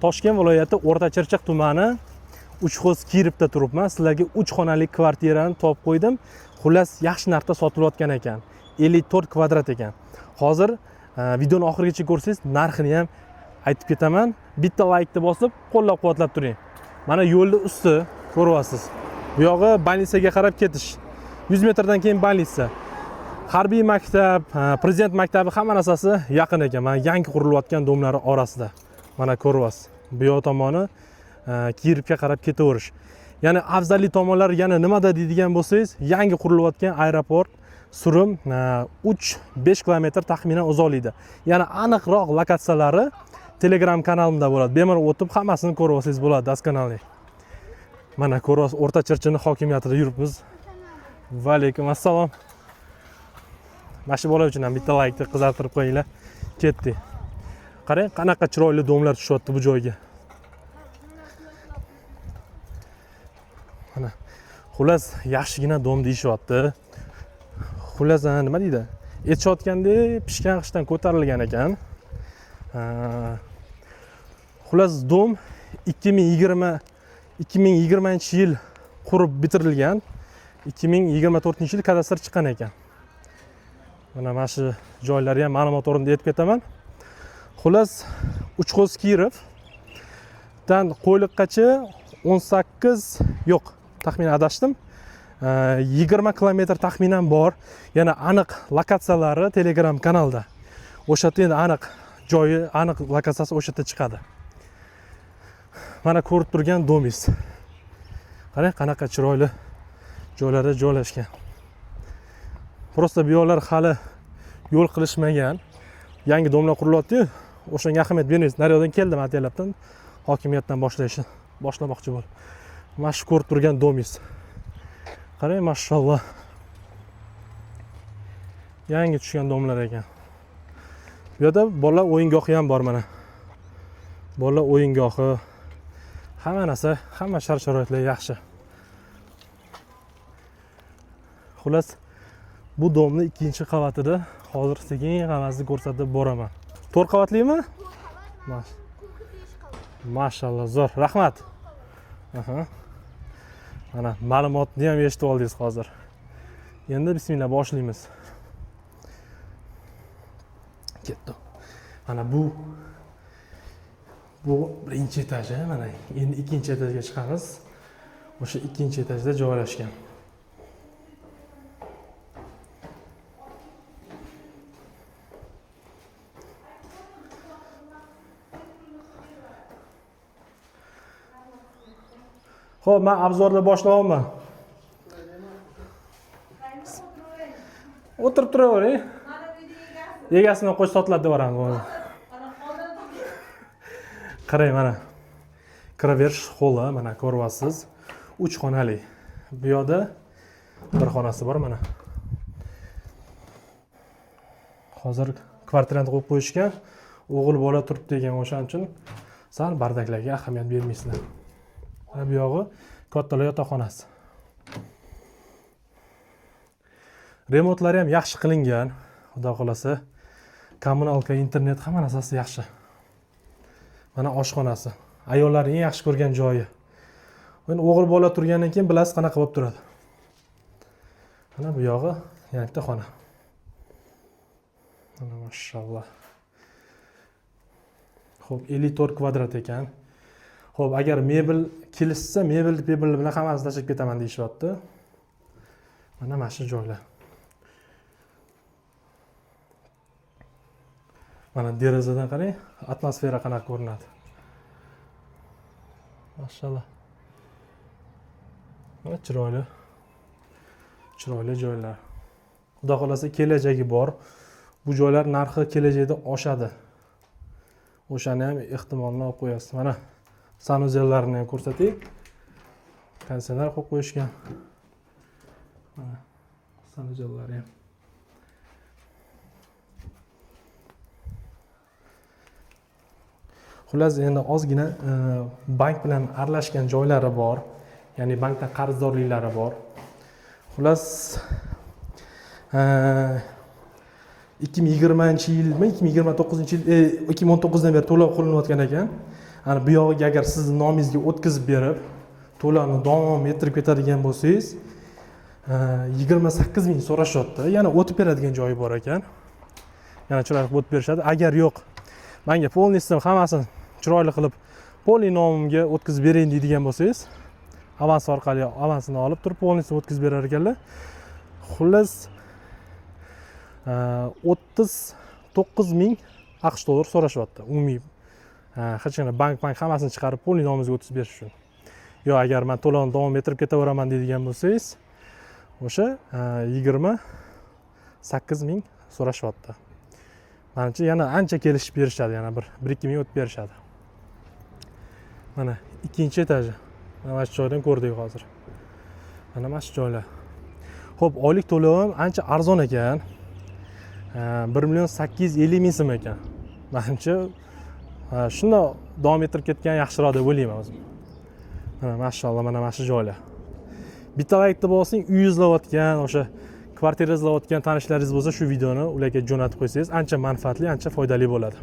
Toshkent viloyati O'rta Chirchiq tumani Uchxo'z Kirovda turibman. Sizlarga 3 xonali kvartirani topib qo'ydim. Xullas, yaxshi narxda sotilayotgan ekan. 54 kvadrat ekan. Hozir videoni oxirigacha ko'rsangiz, narxini ham aytib ketaman. Bitta laykni bosib, qo'llab-quvvatlab turing. Mana yo'lni usti ko'ryapsiz. Bu yog'i больницаga qarab ketish. 100 metrdan keyin больница. Harbiy maktab, prezident maktabi hamma narsasi yaqin ekan. Mana yangi qurilayotgan domlar orasida. Mana ko'ryapsiz. Bu yoq tomoni Kirovga qarab ketaverish. Ya'ni afzalli tomonlari yana nimada deydigan bo'lsangiz, yangi qurilayotgan aeroport Surum 3-5 kilometr taxminan uzoqlikda. Yana aniqroq lokatsiyalari Telegram kanalimda bo'ladi. Bemalol o'tib hammasini ko'rib olsangiz bo'ladi доскональный. Mana ko'ryapsiz, O'rta Chirchiqni hokimiyatida yuribmiz. Va alaykum assalom. Mana shu bola uchun ham bitta laykni qizartirib qo'yinglar. Ketdik. Qarang, qanaqa chiroyli domlar tushyapti bu joyga. Mana xullas yaxshigina dom deyishyapti. Xullas, nima deydi? Aytishayotgandek pishgan g'ishtdan ko'tarilgan ekan. Xullas dom 2020 yil qurib bitirilgan. 2024 yil kadastr chiqqan ekan. Mana shu joylarga ham ma'lumot o'rnida aytib ketaman. Xullas, Uchxo'z Kirovdan Qo'yliqqacha 18 yo'q, taxminan adashdim. 20 kilometr taxminan bor. Yana aniq lokatsiyalari Telegram kanalda. O'sha yerda endi aniq joyi, aniq lokatsiyasi o'sha yerda chiqadi. Mana ko'rib turgan domingiz. Qarang, qanaqa chiroyli joylarda joylashgan. Просто bu yoqlar hali yo'l qilishmagan. Yangi domlar qurilyapti-yu, o'shanga ahamiyat bermaysiz. Naryoqdan keldim ataylabdan, hokimiyatdan boshlamoqchi bo'lib. Mana shu ko'rib turgan domingiz. Qarang, mashalloh. Yangi tushgan domlar ekan. Bu yerda bolalar o'yingohi ham bor mana. Bolalar o'yingohi, hamma narsa, hamma shart-sharoitlar yaxshi. Xullas, bu domni ikkinchi qavatida hozir sekin hammasini ko'rsatib boraman. 4 qavatlimi? Mashalloh, zo'r. Rahmat. Aha. Mana ma'lumotni ham eshitib oldingiz hozir. Endi bismillah boshlaymiz. Ketdi. Mana bu birinchi etaji, mana endi ikkinchi etajga chiqamiz. O'sha ikkinchi etajda joylashgan. Xo'p, men obzorni boshlayapman. O'tirib turavering. Egasini qo'sh sotiladi deb yuboramiz hozir. Qarang mana. Kiraverish xoli mana ko'ryapsiz. 3 xonali. Bu yoqda bir xonasi bor mana. Hozir kvartirani qo'yib qo'yishgan. O'g'il bola turibdi degan, o'shaning uchun sal bardaklarga ahamiyat bermaysizlar. Mana bu yog'i kattalar yotoqxonasi. Remontlari ham yaxshi qilingan. Xudo xolasa, kommunalka, internet hamma narsasi yaxshi. Mana oshxonasi. Ayollarning eng yaxshi ko'rgan joyi. Endi o'g'il bola turgandan keyin bilasiz qanaqa bo'lib turadi. Mana bu yog'i yana bitta xona. Mana mashalloh. Xo'p, 54 kvadrat ekan. Xo'p, agar mebel kelishsa, mebel bilan hammasini tashlab ketaman deyishyapti. Mana shu joylar. Mana derazadan qarang, atmosfera qanaqa ko'rinadi. Mashalloh. Mana chiroyli. Chiroyli joylar. Xudo xolasa kelajagi bor. Bu joylar narxi kelajakda oshadi. O'shani ham ehtimolni olib qo'yasiz. Mana sanuzellarini ham ko'rsatay. Konditsioner qo'yib qo'yishgan. Mana sanuzellari ham. Xullas, endi ozgina bank bilan aralashgan joylari bor. Ya'ni bankdan qarzdorliklari bor. Xullas, 2020 yilmi, 2029 yil, 2019 dan beri to'lov qilinayotgan ekan. Ana bu yog'iga agar sizni nomingizga o'tkazib berib, to'lovni davom ettirib ketadigan bo'lsangiz, 28 000 so'rashyapti. Yana o'tib beradigan joyi bor ekan, yana chiroyli qilib o'tib berishadi. Agar yo'q, manga полностью hammasini chiroyli qilib, полный nomimga o'tkazib bering deydigan bo'lsangiz, avans orqali avansini olib turib, полностью o'tkazib berar ekanlar. Xullas, 39 000 AQSh dollari so'rashyapti umumiy, hech qanday bank hammasini chiqarib, полный nomingizga o'tkazib berish uchun. Yo agar man to'lovni davom ettirib ketaveraman deydigan bo'lsangiz, o'sha 28 000 so'rashyapti. Manimcha, yana ancha kelishib berishadi, yana bir ikki ming o'tib berishadi. Mana ikkinchi etaji, mana shu joydan ko'rdik hozir, mana shu joylar. Ho'p, oylik to'lov ham ancha arzon ekan, 1 850 000 so'm ekan. Manimcha, shundoq davom ettirib ketgan yaxshiroq deb o'ylayman o'zim. Mana, mashalloh, mana shu joylar. Bitta laykni bosing, uy izlayotgan, o'sha kvartira izlayotgan tanishlaringiz bo'lsa, shu videoni ularga jo'natib qo'ysangiz, ancha manfaatli, ancha foydali bo'ladi.